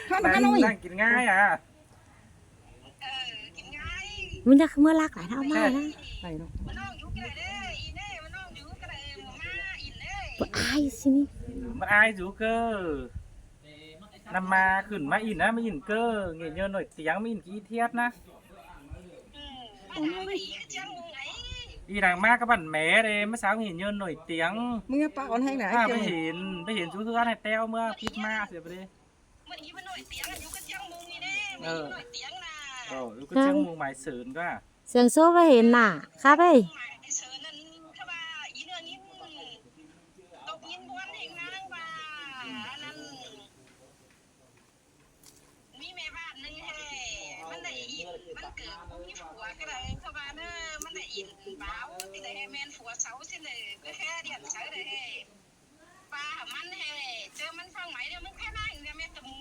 ຄັນ ນັ້ນ ຫາໜ້ອຍ ນັ່ງກິນງ່າຍອະ ມັນຢາກເມືອລັກຫຼາຍ ເອົາມາ ແຊບ ນະ ໄປເນາະ ບໍ່ອາຍຊິນີ້ ມັນອາຍຢູ່ເກີ ນຳມາຂຶ້ນມາອີກນະ ມາອີກເກີ ເງີຍເຍີໜ້ອຍຕຽງ ມາອີກອີທຽດນະ ອີນາງມາກັບບັນແມ່ເດ້ ມາສາວເງີຍເຍີໜ້ອຍຕຽງ ມຶງປາກອ່ອນແຮງນະ ໄປເຫັນ ໄປເຫັນຢູ່ເຮືອນໃຫ້ແຕ້ວເມືອຜິດມາເສຍໄປເດ້ ເອີ ຢູ່ກັບຊຽງມຸງໝາຍເສີນກໍ ສຽງໂຊໄປເຫັນໜ້າ ຄາໄປ ມີແມ່ບ້ານໜຶ່ງແທ້ ມັນໄດ້ອີກ ມັນເກີດບໍ່ມີຜົວກໍໄດ້ ເຂົາວ່າເດີ ມັນໄດ້ອີກບ່າວ ຊິໄດ້ໃຫ້ແມ່ນຜົວເຊົາ ຊິໄດ້ກໍແຄ່ດຽນໃສໄດ້ ວ່າມັນແທ້ ເຈີມັນຟັງໃໝເດີ ມຶງແຄ່ນາງເດີ ແມ່ນຕະໝູ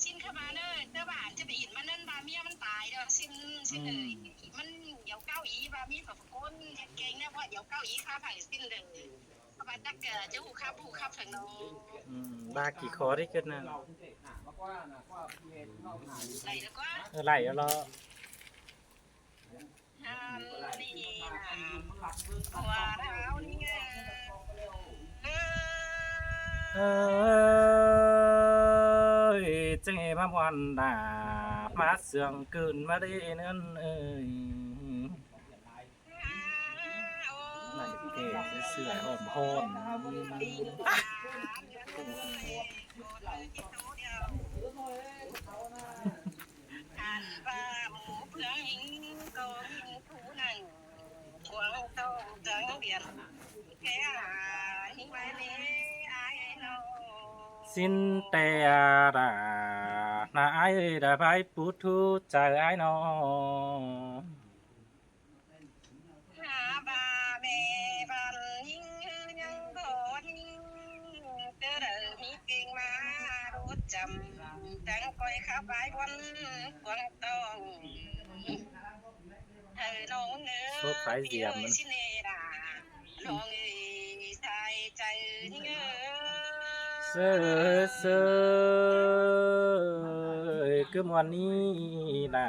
ຊິນເຂົ້າມາເດີ ເຈີວ່າຈະໄປອີກ ມັນນັ້ນວ່າເມຍມັນຕາຍເດີ ຊິນ ຊິນເອີຍ ມັນດຽວເກົ້າອີວ່າມີພະຄຸນ ເຮັດເກັ່ງແນວ ເພາະດຽວເກົ້າອີຄາໄຜຊິນເດີ ເພາະວ່າຈັກຈະຮູ້ຄາບຮູ້ຄາບເຖິງເນາະ ອືມ ບາກຂີ້ຄໍໄດ້ເກີດນັ້ນ ໄລ່ແລ້ວກໍ ເອີ ໄລ່ແລ້ວເນາະ ເອີຍ ຈັ່ງໃຫ້ມາມ່ວນດາ ມາເຊື່ອງກືນມາເດ້ເນີນເອີຍ ນາຍເກດເສື້ອຫອມຫອມ ຄັນວ່າໝູເພື່ອນຫິງ ກໍຫິງຜູ້ນັ້ນ ຂວາງຕ້ອງຈັງວຽນ ແຄ່ຫາຫິງໄວ້ເລອ້າຍນ້ອງ ຊິນແຕ່ດາ ນາອ້າຍເອີຍ ດາໄພປຸດທູໃຈອ້າຍນ້ອງ. ຫາວ່າແມ່ບ້ານຍິງຄືຍັງບໍ່ຍິງ ເທື່ອໃດມີເກັ່ງມາໂດດຈຳ ຈັ່ງຄ່ອຍຂັບບາຍບອນກວາງຕ້ອງ ເອີ ນ້ອງເອີຍ ໂຊກໄຟສຽມມັນ ຊິເນດາ ນ້ອງເອີຍ ສາຍໃຈຍິງເອີຍ ເຊີຍ ເຊີຍ ຄືມ່ວນນີ້ລະ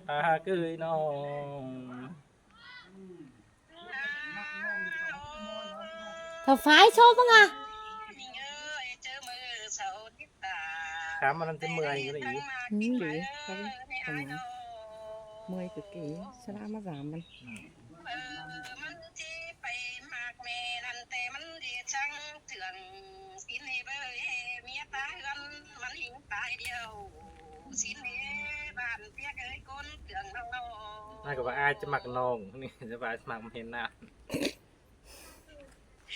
ຕາເກີຍນ້ອງ. ຖ້າຝາຍໂຊບເບິ່ງອະ ຄຳມັນຈະເມື່ອຍຢູ່ລະອີກ ອືມ ດີ ເມື່ອຍຄືເກ ສະລະມາສາມມັນ ອືມ ເອີ ມັນຊິໄປມັກແມ່ນັ້ນ ແຕ່ມັນຊິຊັງເຖື່ອງ ຊິນເອີຍ ເມຍຕາເຮືອນມັນຫິງຕາຍດຽວ ຊິນເອີຍ ບ້ານປຽກເອີຍ ກົ້ນເຄື່ອງນ້ອງໆ ມັນກໍວ່າອ້າຍຈະມັກນ້ອງ ນີ້ຈະວ່າມັກເຫັນໜ້າ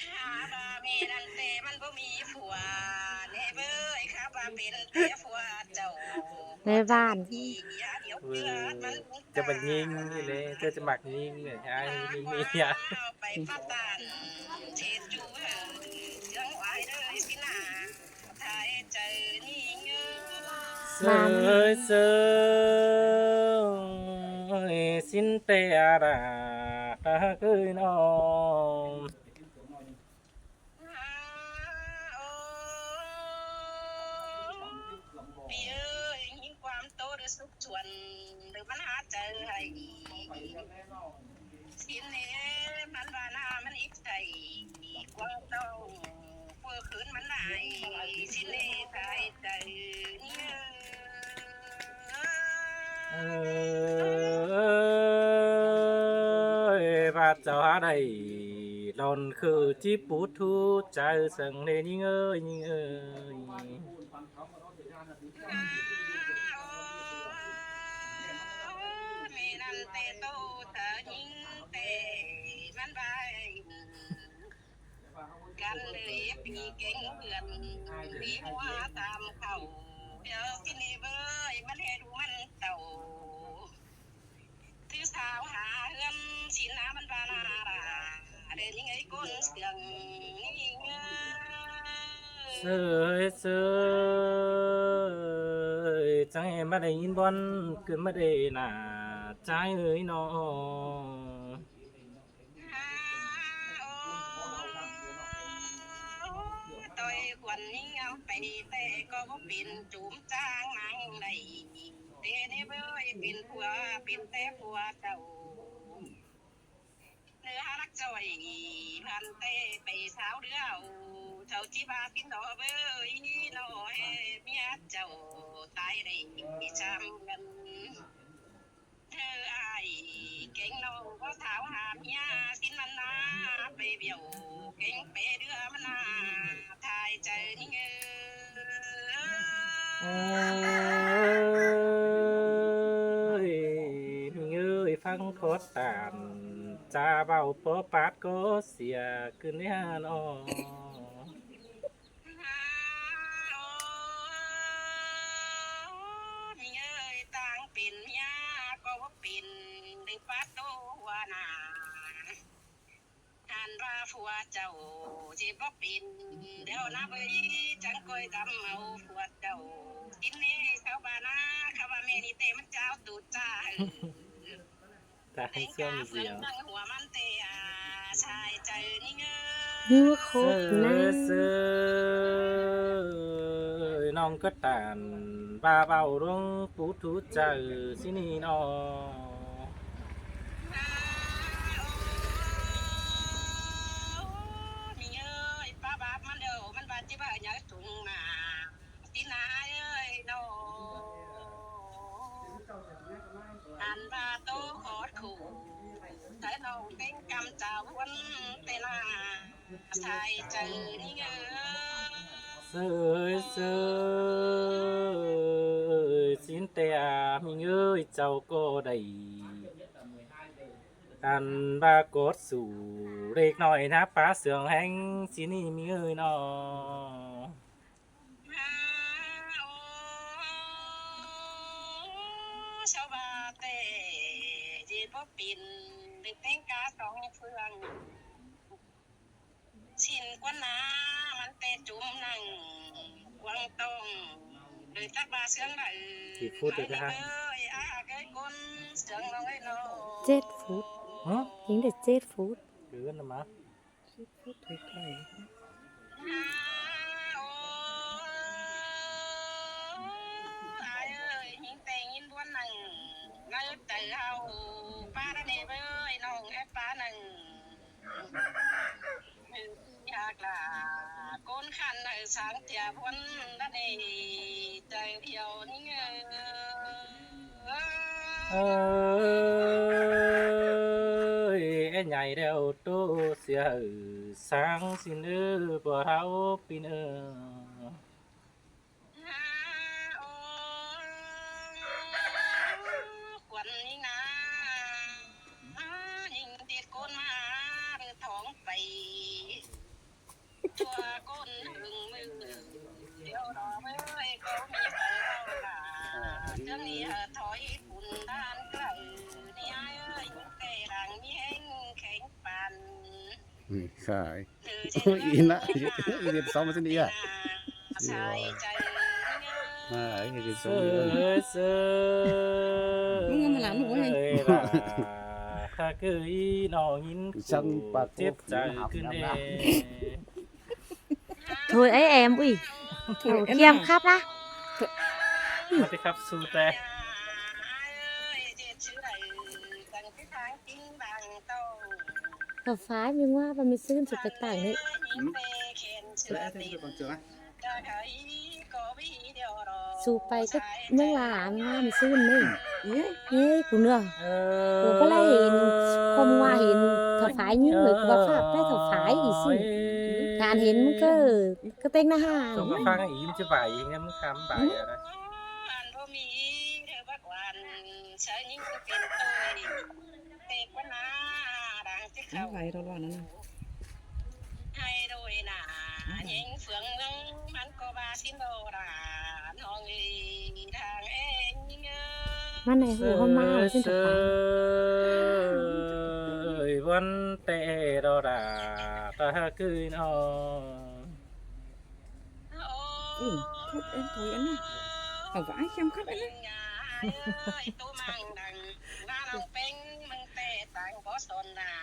ຫາວ່າແມ່ນັ້ນແຕ່ມັນບໍ່ມີຜົວ ແນ່ເວີຍ ຂ້າວ່າເປັນແຕ່ຜົວເຈົ້າ ແມ່ບ້ານ ເວີຍ ຈະບັກຍິງນີ້ເດ້ ເຈົ້າຈະມັກຍິງເດ້ ອ້າຍມີເມຍ ໄປປະຕານເທດຢູ່ເຮືອງຫວາຍເດີຊິນາ ເຊີຍ ເຊີຍ ຊິນແຕ່ດາ ຕາເກີຍນ້ອງ ເອີຍ ຍິງຄວາມໂຕເດີສຸກຊວນ ເດີມັນຫາໃຈໃຫ້ ຊິນເອ ມັນວ່າໜ້າມັນອິດໃສ່ ກວາງຕ້ອງ ເມື່ອຄືນມັນຫຼາຍ ຊິນເອ ສາຍໃຈນີ້ ເອີຍ ພະເຈົ້າຫາໄດ້ ລ່ອນຄືຈິປູດທູໃຈ ເຊິ່ງເດຍິງເອີຍ ຍິງເອີຍ. ແມ່ນັ້ນແຕ່ໂຕເທື່ອຍິງແຕ່ມັນໄວ ກັນເລີຍປີເກັ່ງເພື່ອນ ປີຫົວຕາມເຂົ້າ ດຽວຊິເນເວີຍ ມັນເຮັດລູກມັນເຕົ້າ ຖືສາວຫາເຮືອນ ຊິນາມັນບານາລາ ເດີຍິງເອີຍ ກົ້ນເຊື່ອງ ເຊີຍ ເຊີຍ ຈັ່ງໃຫ້ມາໄດ້ຍິນບ່ອນ ເກີດມາໄດ້ໜ້າ ໃຈເອີຍນ້ອງ. ຕ່ອຍຂວັນຍິງເອົາໄປ ແຕ່ກໍບໍ່ເປັນຈູມຈ້າງນາງໄດ້ ແຕ່ແນວເອີຍເປັນຜົວ ເປັນແຕ່ຜົວເຈົ້າ ເນື້ອຫາລັກຈ່ອຍ ພັນແຕ່ໄປຊາວເດືອນ ເຈົ້າຊິວ່າເປັນດອກເອີຍ ໜໍແຮ່ເມຍເຈົ້າຕາຍໄດ້ຊ່ຳກັນ. ເອີ ອ້າຍ ແກງນ້ອງບໍ່ທ້າວຫາເມຍ ສິນມັນນາໄປບ້ຽວ ແກງແປເດືອມັນນາ ຖ່າຍໃຈນີ້ເອີ ເອີຍ ເອີຍ ຟັງຂໍຕານ ຈາເວົ້າພໍປາດກໍເສຍຄືນເດ້ຫານ້ອງ. ມີເອີຍ ຕ່າງເປັນເມຍກໍບໍ່ເປັນ ໄດ້ປາໂຕຫົວໜ້າ ທ່ານວ່າຜົວເຈົ້າຊິບໍ່ເປັນ ແລ້ວນະເອີຍ ຈັ່ງກ້ອຍດຳເອົາຜົວເຈົ້າ ກິນແນ່ຊາວບ້ານນາ ຄຳວ່າແມ່ນີ້ແຕ່ມັນຈາວຕູດຈ້າ. ຕາຍຊ່ວງດຽວ ເຮີໂຄດນະ ເອີຍ ນ້ອງກໍຕານ ວ່າເວົ້າລົງປູດຖູໃຈຊິນີ້ນ້ອງ. ມີເອີຍ ປາບາບມັນເດີ ມັນວ່າຊິວ່າຫຍັງ ສູງມາ ຕິນາເອີຍນ້ອງ ອັນວ່າໂຕຂອດຄູ່ ໃສ່ນ້ອງເຕັງກຳຈາວນເຕລາ ໃສ່ໃຈນີ້ເອີຍ ເຊີຍ ເຊີຍ ສິນແຕ່ອາມິງເອີຍ ເຈົ້າກໍໄດ້ ອັນວ່າກົດສູ້ເລັກນ້ອຍນະ ປາເຊື່ອງແຮງ ຊິນີ້ມິງເອີຍນ້ອງ. ຊາວວ່າແຕ່ຊິບໍ່ປິ່ນ ໄດ້ແຕ່ງກາສອງເຟືອງ ຊິນກວນໜາ ມັນແຕ່ຈຸ່ມນັ່ງກວາງຕ້ອງ ໂດຍຈັກວ່າເຊື່ອງໃດ ທີ່ພຸດເດີນະ ເອີຍ ອາກເອີຍ ຄົນເຊື່ອງນ້ອງເອີຍນ້ອງ ເຈັດຟຸດ ຮະ ຍິງໄດ້ເຈັດຟຸດ ເກີນນະມະ. ໂອ້ ອ້າຍເອີຍ ຍິງແຕ່ຍິນບວນໜັງ ໃນໃຈເຮົາ ປ້ານະເນເອີຍ ນ້ອງແອບປ້ານະ ຢາກລາ ໂກນຂັນໃນສາງເຈຍບວນນະເນ ໃຈດຽວນີ້ເອີ ເອີຍ ແອໃຫຍ່ແລ້ວໂຕ ເສຍເອີ ສາງສິນເອີ ບໍ່ເທົ່າປີນເອີ ຄວັນຍິງນາ ຍິງຕິດໂກນມາ ຫຼືທອງໄປ ຕົວໂກນຫຶງມື ດຽວດອກເອີຍ ກໍມີໃຜເວົ້າວ່າ ເລື່ອງນີ້ເອີ ຖອຍປຸ້ນດ້ານໄກ ນີ້ອ້າຍເອີຍ ແຕ່ຫຼັງມີແຮງແຂງປານ ອືມ ຂາຍ ໂອ້ຍ ອີນະ ອີເວັນສອງມາຊິນີ້ອະ ມາ ອີເວັນສອງ ເຊີຍ ເຊີຍ ມຶງເອົາມາລະລູກເອີຍ ຄັກເອີຍ ນ້ອງຍິນ ສັງປາກ ເຈັບໃຈຂຶ້ນແດ່ ໂທຍ ໄອ້ແອມ ອຸ້ຍ ໂທຍ ຄຽມຄັບນະ ມາຕິຄັບສູ່ແຕ່ ເຈົ້າຟ້າຍມີວ່າມັນມີຊື່ນສຸດໄປຕ່າງນີ້ ສູ່ໄປກັບເມືອງລາວ ມັນວ່າມັນຊື່ນນີ້ ເອີ ເອີ ກູເໜືອ ເອີ ກູກໍເລີຍເຫັນ ຄົນວ່າເຫັນເຖົ້າຝາຍຍິງເລີຍ ກູວ່າພາບໄປເຖົ້າຝາຍອີກຊິ ການເຫັນມັນກໍ ກໍເຕັງນະຫາ ສົ່ງມາຟັງອີກ ມັນຈະບາຍອີກ ຍາມມື້ຄ່ຳບາຍອະນະ ອັນບໍ່ມີເດີບັກຫວານ ໃຊ້ຍິງເປັນໂຕຍ ເຕກວ່າໜ້າ ດັງຊິເຂົ້າ ໄວດອກວ່ານັ້ນນະ ໃຫ້ໂດຍໜ້າ ຍິງເຟືອງເມືອງ ມັນກໍວ່າຊິນໂດລາ ນ້ອງເອີຍ ທາງເອງຍິງເອີຍ ມັນໃນຫູເຮົາມາ ເອີ ຊິນຕະໄປ ເອີຍ ວັນແຕ່ດອດາ ຕາຄືນອອ ອືມ ຄົດເອັນໂທຍອັນນັ້ນ ເອົາວ່າອ້າຍແຄມຄັບອັນນັ້ນ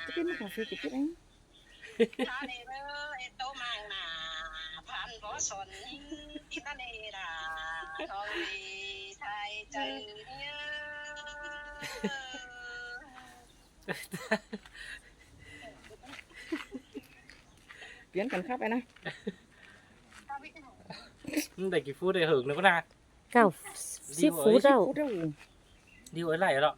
ຈະເປັນມາຂອງເຟດຕິດເຮັດເອງ. ຂໍສອນຍິງທີ່ຕະເນລາ ທອງດີໄທໃຈເດີ. ປ່ຽນກັນຂັບໄປນະ. ມັນໄດ້ກີ່ຟຸດໄດ້ເຫິງແລ້ວນະ? ເກົ້າສິບຟຸດແລ້ວ. ດິວໄອ້ໄລ່ເນາະ.